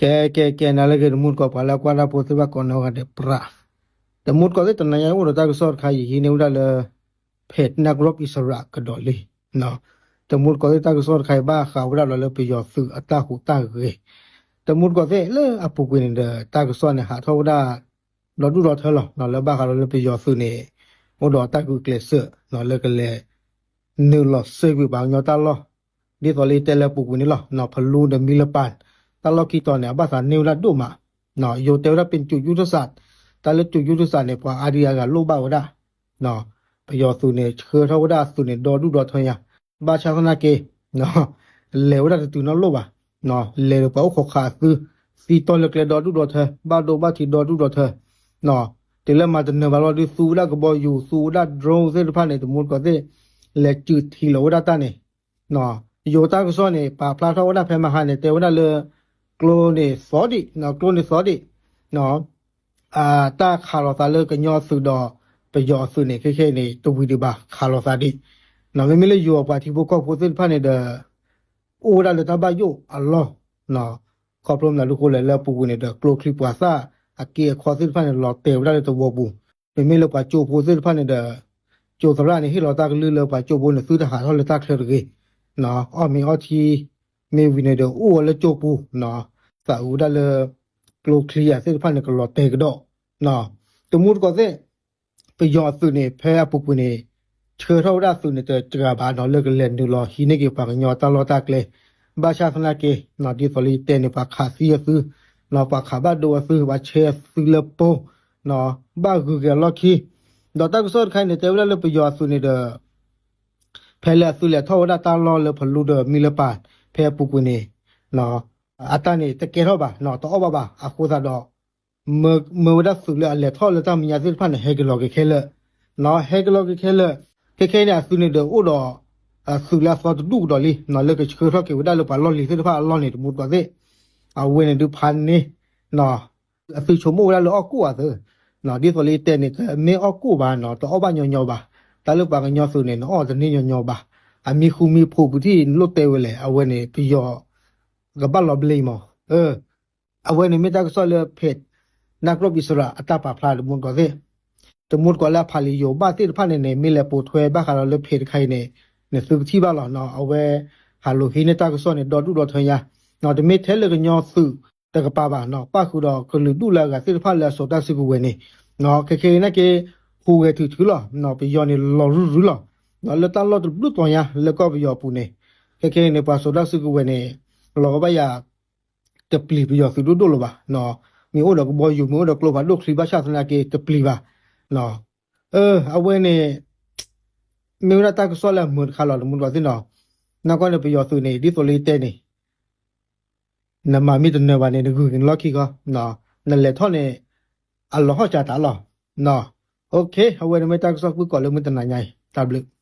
ကဲ ကဲ ကဲ နၤလၢအဂ့ၤ တမူတကိး ပှၤလၢအကွၢ်တၢ်ဖိသ့ၣ်တဖၣ်ကိးနီၢ်ဂၤဒဲး ပြး တမူတကိးသ့ၣ် တနၤညါအိၣ်ဒီးတၢ်ကစီၣ်တခါ ယဟံးန့ၢ်ဝဲဒၣ်လၢ ဖဲးနၢ်ကရီးအံၣ်စရ့လးကဒီးလံ. တမူတကိးသ့ၣ် တၢ်ကစီၣ်တခါအံၤ ဘၣ်ဃးဝဲဒၣ်ဒီးလၢပယီၤသုးအတၢ်ဟူးတၢ်ဂဲၤ, တမူတကိးသ့ၣ် လၢအပူၤကွံာ်န့ၣ်ဒီး တၢ်ကစီၣ်န့ၣ် ဟးထီၣ်ဝဲဒၣ် ဒီဒူၣ်ဒီထၢလီၤ လၢဘၣ်ဃးဒီးလၢပယီၤသုးန့ၣ် အိၣ်ဒီးတၢ်ဂုာ်ကျဲးစၢး လၢကလဲၤ နုာ်လီၤစဲကွံာ်ပှၤကညီတၢ်လီၢ် ဒ်သိးလၢယတဲလၢအပူၤကွံာ်န့ၣ်လီၤ. ဖလူဒီးမံလပၢ် တၢ်လီၢ်ခံတီၤန့ၣ် အဘၣ်သးန့ၢ်ဝဲဒၣ်ဒိၣ်မး, ယိၤတဲဝဲဒၣ် ပင်ကျူယုတစး, တၢ်လၢကျူယုတစးန့ၣ် ပှၤအါဒံအါဂၤလိၣ်ဘၣ်ဝဲဒၣ် ပယီၤသုးန့ၣ် ဆှၢထီၣ်ဝဲဒၣ်အသုးန့ၣ် ဒီဒူၣ်ဒီထၢညါ, ဘၣ်ဆၣ်သနာ်က့ လဲၤဝဲဒၣ်တတုၤနီတလိၣ်ဘၣ်, လဲၤဒီးပှၤအိၣ်ခိးခးအသု, သံတီၢ်လၢကျဲဒီဒူၣ်ဒီထၢ, ဘၣ်ဒိဘၣ်ထံးဒီဒူၣ်ဒီထၢ, တုၤလၢမၤတနၢၤဘၣ်လီၤဒီး သူဝဲဒၣ်ကဘီယူၤ သူဝဲဒၣ် drone သ့ၣ်တဖၣ်န့ၣ် တမူတကိးသ့ၣ် လဲၤစုးထံးလီၤဝဲဒၣ်တၢ်န့ၣ် ယိၤတၢ်ကစီၣ်န့ၣ် ပာ်ဖျါထီၣ်ဝဲဒၣ်ဖဲမဟါန့ၣ် တဲဝဲဒၣ်လၢ ကျိန့ၣ်သီဒံး, ကျိန့ၣ်သီဒံး, တၢ်ခးလိာ်သးလၢကညီအသုးဒီး ပယီၤအသုးန့ၣ် ခဲခဲအံၤန့ၣ် တဝံၤဒံးဘၣ် ခးလိာ်သးဒံး, မ့မ့ၢ်လၢယိၤအပှၤထံဖိကီၢ်ဖိသ့ၣ်တဖၣ်န့ၣ်ဒီး အိၣ်ဝဲဒၣ်လၢတၢ်ဘၣ်ယိၣ်အလီၢ်, ခီဖျိမနုၤဒ်လဲၣ် လၢအပူၤကွံာ်န့ၣ်ဒီး ကျိချံမျိာ်သၣ် အက့အခီသ့ၣ်တဖၣ်န့ၣ် လီၤတဲာ်ဝဲဒၣ်လၢသဝီပူၤ, မ့မ့ၢ်လၢပှၤကၠိဖိသ့ၣ်တဖၣ်န့ၣ်ဒီး ကၠိသရၣ်န့ၣ် ဟ့ၣ်လီၤတၢ်ကလုၢ်လၢပှၤကၠိဖိန့ၣ် သုတဟးထီၣ်လၢတၢ်ချၢတဂ့ၤ, အီၣ်မ့ၤအီထံ မ့ၢ်ဝံၤန့ၣ်ဒီး အိၣ်ဝဲလၢကၠိပူၤ, သးအုးဝဲဒၣ်လၢ ကျိချံအသ့ၣ်တဖၣ်န့ၣ် ကလီၤတဲာ်ကဒီး, တမူတကိးသ့ၣ် ပယီၤအသုးန့ၣ် ဖဲအပူၤကွံာ်န့ၣ် ဆှၢထီၣ်ဝဲဒၣ်အသုးန့ၣ် တစှၤဘၣ်နီၤ လၢကလဲၤနုာ်လီၤဟံးန့ၢ်က့ၤပှၤကညီတၢ်လီၢ်တၢ်ကျဲ, ဘၣ်ဆၣ်သနာ်က့ ဒ်သိးလၢယတဲန့ၣ် ပှၤခးသံအသု, ပှၤခးဘၣ်ဒိအသု, ပှၤဆဲးအသုလၢပိ, ဘၣ်ဂုၤက့ၤအလီၢ်ခံ, ဒီးတၢ်ကစီၣ်တခါအံၤန့ၣ် တဲဝဲဒၣ်လၢပယီၤအသုးန့ၣ်ဒီး ဖဲလၢအသုးလဲၤထီၣ်ဝဲဒၣ်တၢ်လီၢ်လၢဖလူဒီးမံလပၢ် ဖဲအပူၤကွံာ်န့ၣ် အတၢ်န့ၣ် တကဲထီၣ်ဘၣ်, တအီၣ်ဘၣ်ဘၣ်, အဃိသတးဒီး မၢဝဲဒၣ်သုးလၢအလဲၤထီၣ်လၢတၢ်မဲာ်ညါသ့ၣ်တဖၣ်န့ၣ် ဟဲက့ၤလီၤက့ၤခဲလၢာ်, ဟဲက့ၤလီၤက့ၤခဲလၢာ်, ခဲခဲအံၤန့ၣ် အသုးန့ၣ်ဒီးအိၣ်ဒီး သုးလၢအသီတဒူၣ်ကဒီးလံ, လၢကဆှၢထီၣ်က့ၤဝဲဒၣ်လၢပှၤလီၢ်လံၤသ့ၣ်တဖၣ်အလီၢ်န့ၣ် တမူတကိးသ့ၣ်, အဝဲန့ၣ်ဒုးဖးန့ၢ် အသုးဆိကမိၣ်ဝဲဒၣ်လၢအီၣ်ကိၣ်အသုး, ဒ်သိးလၢယတဲန့ၣ် တမ့ၢ်အီၣ်ကိၣ်ဘၣ်နီၤ, တအီၣ်ဘၣ်ညီညီဘၣ်, တၢ်လၢပှၤကညီသုးန့ၣ် နအီၣ်တန့ၢ်ညီညီဘၣ်, အမံၤဃူမံၤဖိးပူၤထံၣ်နလိၣ်တဲဝဲလဲၣ်, အဝဲန့ၣ် ပယီၤ ကဘၣ်လီၤဘျ့မး, အဝဲန့ၣ်မ့ၢ်တၢ်ကစီၣ်လၢဖဲး နၢ်ကရီးအံၣ်စရ့လး အတၢ်ပာ်ဖျါတမူတကိးသ့ၣ်, တမူတကိးလၢအဖးလံာ်ယိၤဘၣ်သ့ၣ်တဖၣ်န့ၣ်န့ၣ် မ့ၢ်လဲၤပိာ်ထွဲဘၣ်ဃးဒီးလၢဖဲးတခါအံၤန့ၣ် နသုကထံၣ်ဘၣ်လီၤ, အဝဲ ဟးလိာ်ဟံးန့ၢ်တၢ်ကစီၣ်န့ၣ် ဒီဒူၣ်ဒီထၢညါ, တမ့ၢ်ထဲလၢကညီသုးတကပၤဘၣ်, ပၣ်ဃုာ်ဒီးကလုာ်ဒူၣ်လၢအဂၤသ့ၣ်တဖၣ်လၢအစိာ်တၢ်စုကဝဲၤန့ၣ်, ခဲခဲအံၤနာ်က့ ဟူးဂဲၤထုးထုးလီၤ, ပယီၤန့ၣ်လီၤရုၢ်ရုၢ်လီၤ, လၢတၢ်လီၢ်တဘျုးတီၤညါလၢကီၢ်ပယီၤအပူၤန့ၣ်, ခဲခဲအံၤန့ၣ် ပှၤစိာ်တၢ်စုကဝဲၤန့ၣ် လီၤကဘၣ်ယၤ တပျံၤပယီၤသုးဒိၣ်ဒိၣ်လၢၤဘၣ်, မ့ၢ်အိၣ်ဒီးကဘီယူၤ မ့ၢ်အိၣ်ဒီးကျိဖးဒိၣ်ချံ ဘၣ်ဆၣ်သနာ်က့ တပျံၤဘၣ်, အဝဲန့ၣ် မ့ၢ်ဝဲဒၣ်တၢ်ကစီၣ်လၢအမုာ်တခါလီၤ တမူတကိးသ့ၣ်နီၤ, နကွၢ်န့ၣ် ပယီၤသုးန့ၣ် ဒ်သိးလၢယတဲန့ၣ် နမၤမ့ၢ်တနၢၤဘၣ်န့ၣ် နဂုၤက့ၤနလီၢ်ခံဃီ, နလဲၤထီၣ်န့ၣ် အလီၤဟီၣ်စှၤတၢ်လီၤ, အဝဲန့ၣ်မ့ၢ်တၢ်ကစီၣ်ကွၢ်ကီးလၢမုၢ်တနၤညါအံၤ တၢ်ဘျုး